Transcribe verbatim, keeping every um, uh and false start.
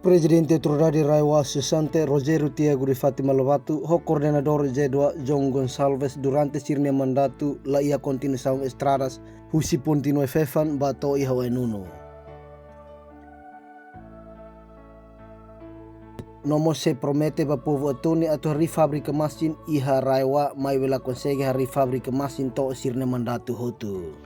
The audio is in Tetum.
Prezidente Autoridade RAEOA sesante, Rogério Tiago de Fátima Lobato, ho koordenadór Z dua João Gonçalves, durante sira-nia mandatu la iha kontinuasaun estradas husi ponte Noefefan ba to'o iha Oenunu. No mós sei promete ba povu Atoni atu harii fábrika masin iha RAEOA, maibé la konsege harii fábrika masin to'o sira-nia mandatu hotu.